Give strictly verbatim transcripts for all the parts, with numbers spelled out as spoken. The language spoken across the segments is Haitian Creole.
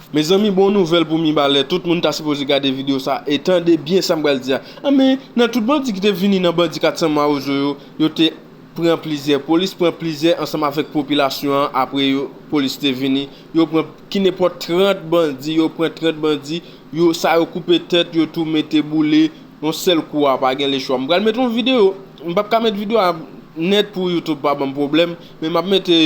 Mezanmi, bon nouvèl pou Mibalè. Tout moun ta sipoze gade videyo sa e tande byen sa m pral di a. Anben, nan tout bandi ki te vini nan bandi kat san Mawozo yo, yo te pran plizyè polis, pran plizyè ansanm avèk popilasyon an. Apre yo, polis te vini, yo pran ki nenpòt trant bandi, yo pran trant bandi, yo, sa yo koupe tèt, yo tou mete boule, yon sèl kou a, pa gen lechwa. M pral mete yon videyo, m p ap ka mete videyo a nèt pou YouTube pa ban m pwoblèm, men m ap mete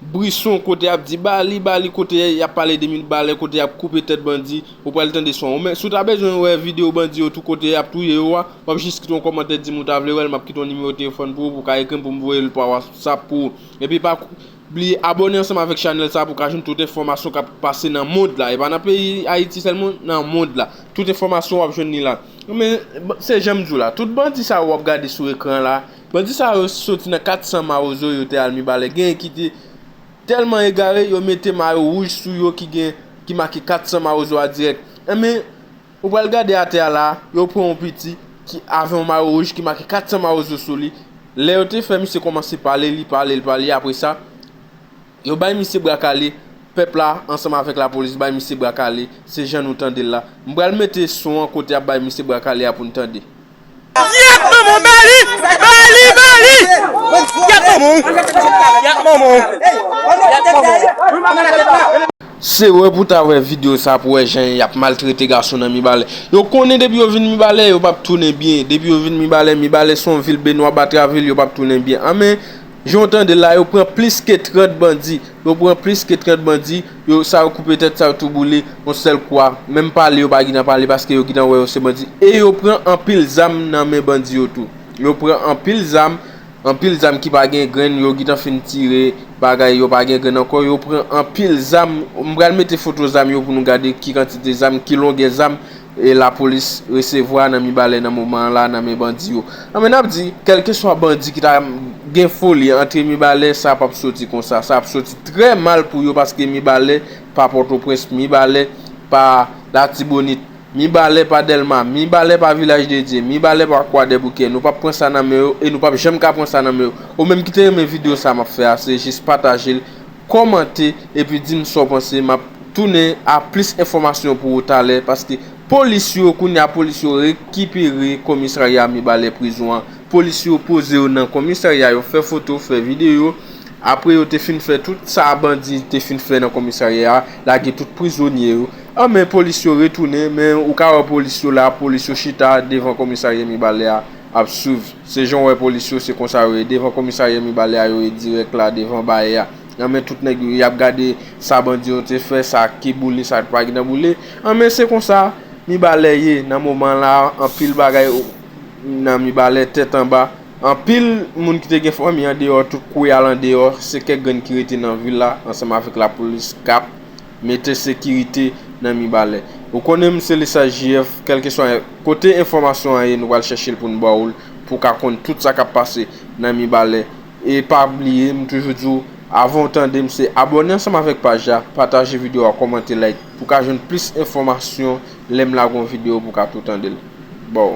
brison kote y ap di ba li, ba li, kote y ap pale de Mibalè, kote y ap koupe tèt bandi, ou pral tande son an. Men si w ta bezwen wè videyo bandi yo tou kote y ap touye yo a, w ap jis kite yon kòmantè di m ou ta vle wè l, m ap kite yon nimewo telefòn pou ou, pou w ka ekri m pou m voye l pa WhatsApp pou ou. Epi pa bliye abòne ansanm avèk chanèl sa pou w ka jwenn tout enfòmasyon k ap pase nan mond la. E pa nan peyi Ayiti sèlman, nan mond la. Tout enfòmasyon w ap jwenn li la. Men se jan m di w la, tout bandi sa yo w ap gade sou ekran la, bandi sa yo soti nan kat san Mawozo, yo te al Mibalè. Genyen ki te tèlman egare, yo mete mayo wouj sou yo ki gen, ki make kat san Mawozo a dirèk. Enben, ou pral gade atè a la, yo pran yon piti ki avè yon mayo wouj ki make kat san Mawozo sou li. Lè yo te fè misye kòmanse pale, li pale, li pale, apre sa, yo bay misye bra kale, pèp la ansanm avèk lapolis bay misye bra kale, se jan nou tande l la. M pral mete son an kote y ap bay misye bra kale a pou n tande. Y ap manman w, ba li, ba li, ba li! Y ap manman w, y ap manman w, y ap manman w. Se wè pou w ta wè videyo sa pou w wè jan y ap maltrete gason nan Mibalè. Yo konnen depi yo vin Mibalè, yo p ap tounen byen. Depi yo vin Mibalè, Mibalè se yon vil benwa batravil, yo p ap tounen byen. Anben, jan w tande l la, yo pran plis ke trant bandi. Yo pran plis ke trant bandi. Yo, sa yo koupe tèt, sa yo tou boule yon sèl kou a. Menm pale, yo pa gentan pale paske yo gentan wè yo se bandi. E yo pran anpil zam nan men bandi yo tou. Yo pran anpil zam, anpil zam ki pa gen grenn, yo gentan fin tire bagay, yo pa gen grenn ankò. Yo pran anpil zam. M pral mete foto zam yo pou nou gade ki kantite zam, ki longè zam e lapolis resevwa nan Mibalè nan moman an la nan men bandi yo. Anben, n ap di, kèlkeswa bandi ki ta gen foli antre Mibalè, sa p ap soti konsa. Sa ap soti trè mal pou yo paske Mibalè pa Pòtoprens, Mibalè pa Latibonit, Mibalè pa Dèlma, Mibalè pa Vilaj de Dye, Mibalè pa Kwadèboukè. Nou p ap pran sa nan men yo e nou p ap janm ka pran sa nan men yo. Ou menm ki te renmen videyo sa m ap fè a, se jis pataje l, kòmante epi di m sa w panse. M ap tounen a plis enfòmasyon pou ou talè, paske polis yo, kounye a, polis yo rekipere komisarya Mibalè, prizon an. Polis yo poze yo nan komisarya, yo fè foto, fè videyo. Apre yo te fin fè tout sa bandi te fin fè nan komisarya a, lage tout prizonye yo. Anben, polis yo retounen, men ou ka wè polis yo la, polis yo chita devan komisarya Mibalè a, ap swiv. Se jan w wè polis yo, se konsa yo ye. Devan komisarya Mibalè a, yo ye dirèk la, devan bayè a. Anben, tout nèg yo, y ap gade sa bandi yo te fè, sa ki boule, sa ki pa gentan boule. Anben, se konsa Mibalè ye nan moman la, anpil bagay nan Mibalè tèt anba. Anpil moun ki te gen fanmi andeyò, tout kouri al andeyò, se kèk grenn ki rete nan vil la, ansanm avèk lapolis k ap mete sekirite nan Mibalè. Ou konnen m se Lisa J F, kèlkeswa kote enfòmasyon an ye, nou pral chèche l pou n ba w l, pou w ka konn tout sa k ap pase nan Mibalè. E pa bliye, m toujou di w, avan w tande m, se abòne ansanm avèk paj la, pataje videyo a, kòmante, like, pou w ka jwenn plis enfòmasyon lè m lage yon videyo pou w ka tou tande l. Bò.